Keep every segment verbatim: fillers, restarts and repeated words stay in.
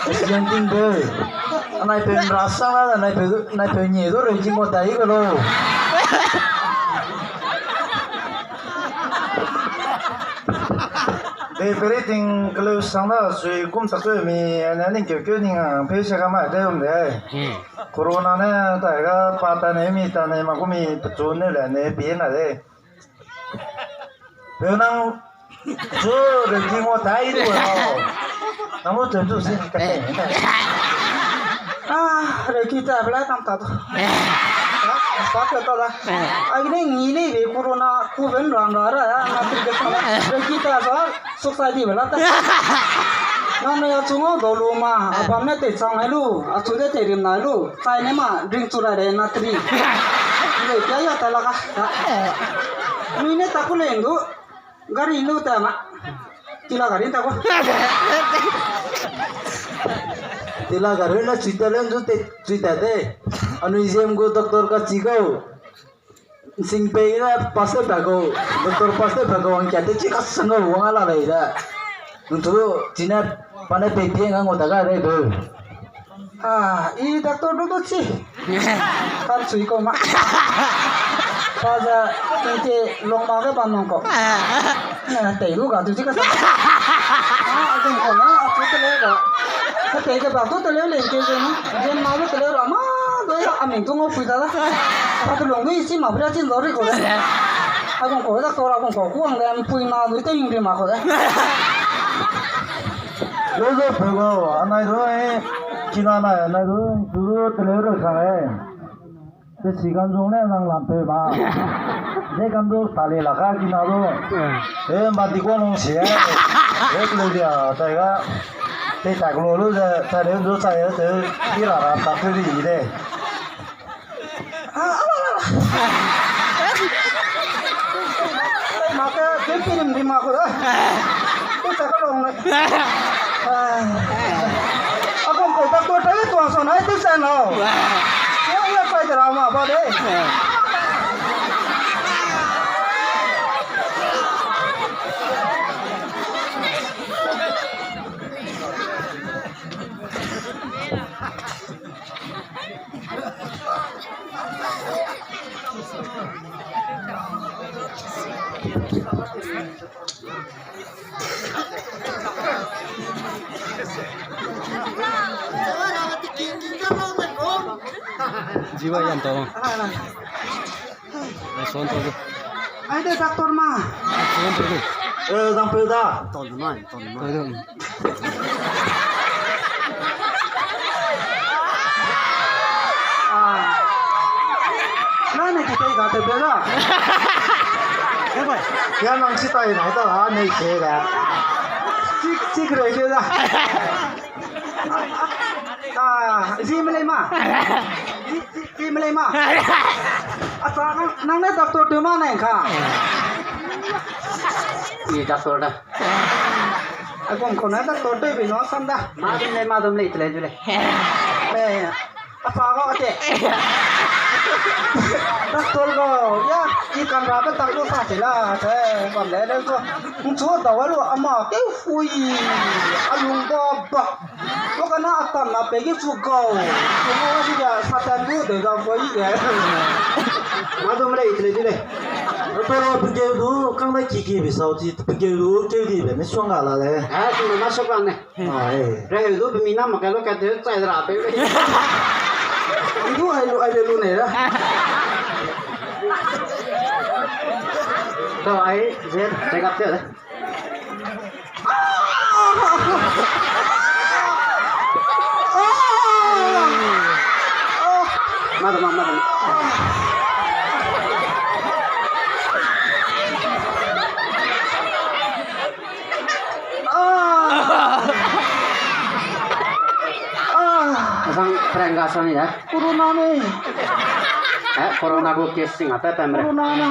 President ting be. Anai pe nra sang la, anai pe, anai pe nye do rei jing wa dai ga lo. Dei pere ting keleu sang da, sui kum tak sui mi, ane ning keu keu ning, ah, pe se ka mai de um de. Hmm. Corona ne, ta ga pa ta ne mi ta ne ma kum mi pechu ne le ne pie na de. Pe nang chu de ki mo tai du no. Nang lu tu tu si ka te ne. Ah, re ki ta bla kam ta to. Ah, sa ke to da. Ai ne ngi ne be corona ku ben ran ra ra, na ti ke sa. Re ki ta sa, suk sai di bla ta. Nang ne ya chu ngo do lu ma, a bam ne te chang ai lu, a chu de te rim na lu, sai ne ma, ring chu ra de na tri. Re ki ya ta la ka. Nui ne ta ku le ndu. Gari lu ta ma. Tila gari ta ko. Tila gari na chuita le ndu te chuita de. Anui ziem gu doctor ka chi ko. Sing pe na pastor pa ko. Doctor pastor pa ko ang kia te chi ka sang ko wang ala le da. Ntu chine pa ne pe pe ngang ko ta ga re bu. Ah, i doctor du du chi. Kan sui ko ma. Pa za, tengte long ma ge bam nang ko. Eh, tei du ga du chi ka sa. Ah, a zeng ko na, a chu te le ga. Ka tei ge ba du te le le ke zeng. Zeng ma du te le ra ma, du ya a ming du ngo pui da da. Ka du long du i chi ma bria chin do ri ko da. A zeng ko da ko ra ko ko ku ang de pui ma du te ying ri ma ko da. Lo zo pe go, anai du e. Kina na na du, du du te le ro sa e. Te si kan zong ne nang lam pe ma. Ne kan du ta le la ka kina du. E ma di ko nong si e. E ku le dia ta ga. Te ta ku lo lu ze ta le du ta e te ki ra ra ta pe ri de. Ah, ah, ah, ah. Ma ke, ke pirim di ma ko da. Ko ta ka long ne. Ah. Akong ko doctor ta tuang so na tu sa no. Ya, ya, pai da ma ba de. Jiwa yan to. Ai, son to du. Ai, de doctor ma. Son to du. Eh, zang peu da. To du ma, to du ma. To du. Ah. Na ne ki tei ga te peu da. Ya nang si tai na ta ha ne ke da. Sik, sik re ke da. Ah, zi me lei ma. Zi, zi, zi me lei ma. Asa, nang, nang ne doctor tew ma nai ka. Ni doctor da. Agum ko na doctor tew bi no sam da. Ma dum lei, ma dum lei, te lei, te lei. Lei. Apa ga te. Doctor ga, ya, i kan ra ba tak lu sa te la, te, bam le le ko. Nchu da wa lu ama te fui. Alung ba ba. Lo kana atam na pe gi chu gau. Chu mo di ga Satan lu de ga fui de. Ma dum lei, te lei, te lei. Doctor pe ge du, kang da ki ki bi sau ti pe ge du, ke di be me suang ga la le. Ha, chu ma suang ga ne. Ai. Reheu du pe mi na mak ka lo ka te chai ra pe. Ndu ai lu, ai le lu ne ra. To ai, je, check up te. Mother, mother, mother. Ah! Ah! Sang prank ga sang ya. Corona ne. Eh, corona gu case sing a pe pe mre. Corona na.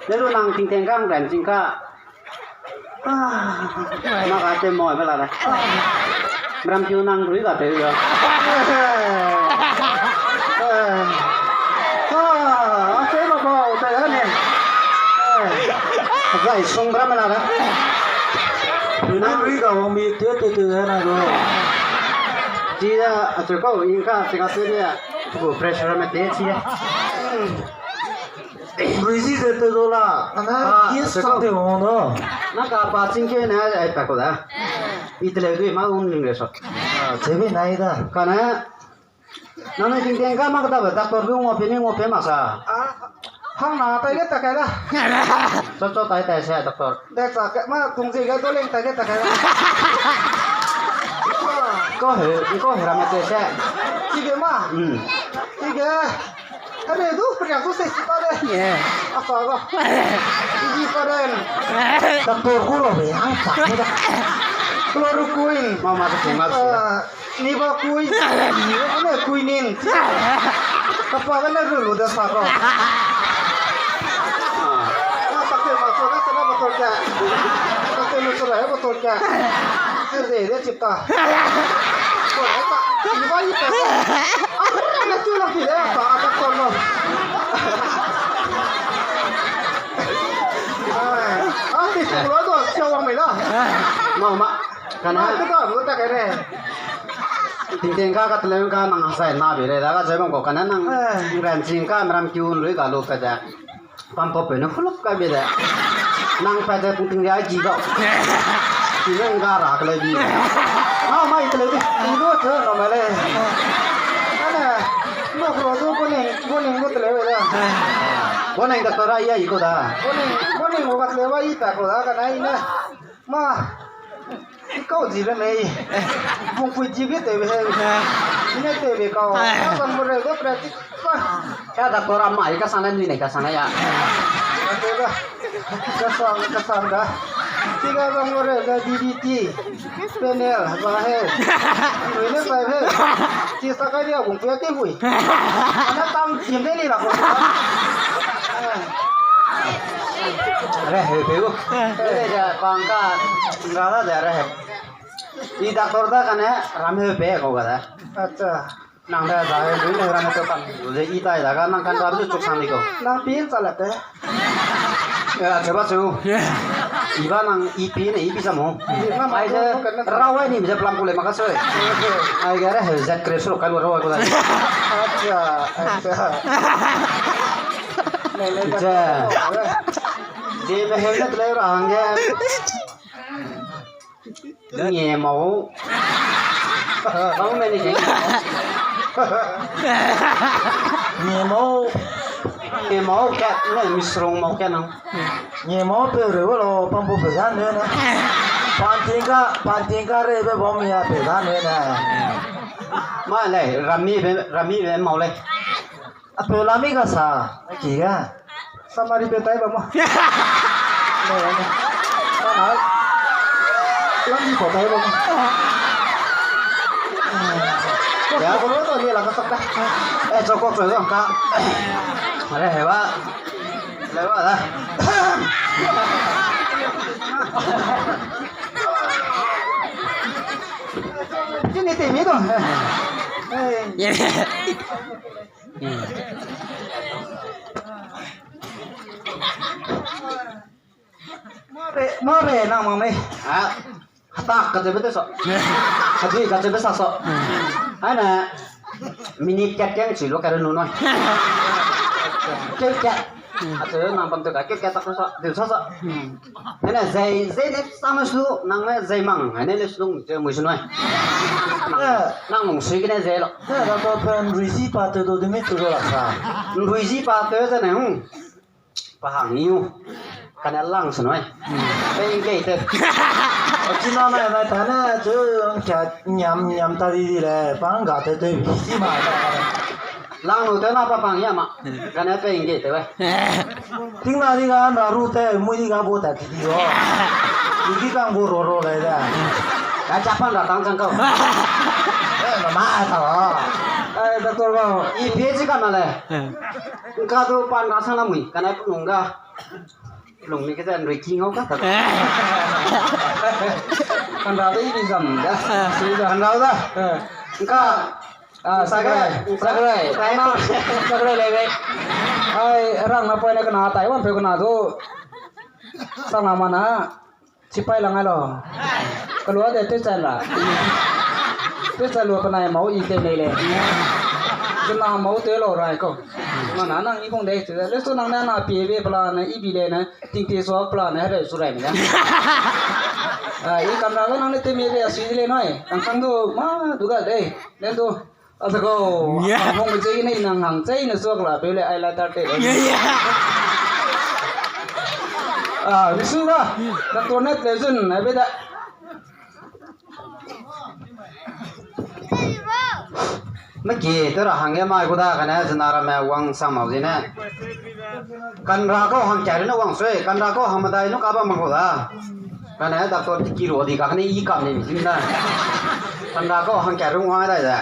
Ne ru nang ting teng kang ran ting ka. Ah. Ma ka te mo ba la da. Ah. Bram piu nang rui ka te ya. Ah. Ah, a se ma ba, ta ya ne. Ah. Zai sung bra mena da. Nang rui ga wang mi te te te na go. Ji da, a chu kau in ka, te ka te ne. Ku pressure me te chi. Rui ji ze te do la. Ana, ah, yes, te kau. Te wang no. Na ka pa ching ke ne, ai pa ko da. I te le dui ma un ling le so. Ah, che bi nai da. Ka ne, Nang ne tingting ka mak da ba, doctor du ngau pe ni ngau pe mak sa. Ah, hang na tai ge ta kai da. Cho cho tai tai se doctor. Da cha ke ma tung ji ge do leng tai ge ta kai da. Ko he, ko he ram te se. Chi ge ma. Hmm. Chi ge. Ane du priak du se si ta de. Yeah. A sa ga. Chi ji pa den. Doctor ko lo be ang sa. Chloroquine. Mama ke ma sa. Ah. Ni ba kui, ni ba ne kui nin. Kapa ga ne lu lu de sa ko. Ah, tak te ma so ga sa na ba tor ka. Tak te lu so ra ba tor ka. Te de de chip ta. Ko ta, ni ba i ta. Ah, na tu la ki de ta, ta ko no. Ah, ti so lo do, sia wang me la. Mama. Kana, ah, te ka lu ta kai re. Tingting ka ka teleu ka nang sai na bi re, da ka zai bang ko kana nang, eh, ran ching ka meram kiu lui ka lu ka da. Pam pop pe no huluk ka bi da. Nang pa de tingting ya ji ga. Ki nang ga ra ka le bi. Na mai ka le bi. Ni lu te na mai le. Kana, mo kro du ko ni, ko ni ko teleu da. Ko ni ka to ra ya i ko da. Ko ni, ko ni ko ka teleu wa i ta ko da kana i na. Ma, i kau ji be mei. Bungpui ji be tew be he. Ine tew be kau. Ka sang mo re go practice. Ka da ko ra mai ka sang na ni ne ka sang na ya. Ka te ga. Ka sang, ka sang da. Ti ga sang mo re ga D D T. Panel, ba he. Ui ne sai he. Ti sa kai dia bungpui a ti hui. Ana tang kim de ni la ko. Re he pe u. Re ja pang ka nga da de re he. I doctor da kane ram he pe ko ga da. Acha. Nang da da he lu ne ram to kam. Ze i tai da ga nang kan ram zu chuk sang ni ko. Nang pin sa la te. Eh, acha ba chu. I ba nang i pin ne i pi sa mo. Ai ze rawai ni ze plan ku le ma ka soi. Ai ga re he zat kre su lo kai lo rawai ko da. Acha, acha. Ze. Ze me he zat le ra hangge. Nge mau. Bang me ni ke. Nge mau. Nge mau ke, ne mi srong mau ke nang. Nge mau pe re wo lo, pampu pe zan ne na. Panting ka, panting ka re be bom ya pe zan ne na. Ma le, rami be, rami be mau le. A pe lami ga sa, ki ga. Samari pe tai ba mo. Ne, ne. Sana. Lami ko tai ba mo. Ya. Ko lo to ni la ka sak da. Eh, cho ko cho ka. Are he ba. Le ba da. Ini te mi to. Eh. Mare, mare, nang mang mei. Ah, hatak ka jebe te so. Hadui ka jebe sa so. Ana, minute kat keng chi lo ka re nu noi. Kat kat. Atu nang pam tu ka kat kat tak so, du so so. Hene zei, zei ne sama su, nang ne zei mang, hene le su nung, zei mui su noi. Nang, eh, nang nung sui gene zei lo. Eh, da ko pen rui zi pa te do de mi tu do la sa. Rui zi pa te ze ne, hmm. Pa hang niu. Kane lang su noi. Pe ngei te. China nai nai ta ne, chu kya nyam nyam ta di di le, pa nga te te bi si ma. Lang lu te na pa pang ya ma. Kane pe ngge te we. Ting na di ga na ru te, mui di ga bo ta ti di ro. Di di kang bo ro ro le da. Ka cha pan ra tang chang kau. Eh, ma ma ta ro. Eh, doctor ba, i pe ji ka na le. Ka du pan ra sang na mui, kane nung ga. Lung mi ke zan rui ki ngau ka ta. Kan ra de i zam da. Kan ra da. Ka Ah, sakrai, sakrai, sakrai, sakrai lei lei. Ai, rang na poi na kena, Taiwan pe kena tu. Sang na mana, chipai lang ai lo. Kalua de tewchan la. Tewchan lu penai mau i tew nei le. Zena mau tew lo rai ko. Mana nang i bung de chu. Lesu nang ne na pie be pelane i bi le ne. Tingte suak pelane hereu su rai mi da. Ah, i kamera ga nang ne tew mi be a sui de le noi. Kang kang du ma du ga de. Len du. Asa ko, hong me chei ne nang hang chei ne suak la, pe le ai la tar te. Ah, bisu ga, doctor net le zun, ai be da. Meki, te ra hangge mai gu da, kane zena ramme wang sang mau zene. Kanra kau hang kia rune wang sui, kanra kau hang medai nu ka ba mang gu da. Kane doctor tiki ro di ka kane i kam ne mi zin da. Kanra kau hang kia rune wang dai ze.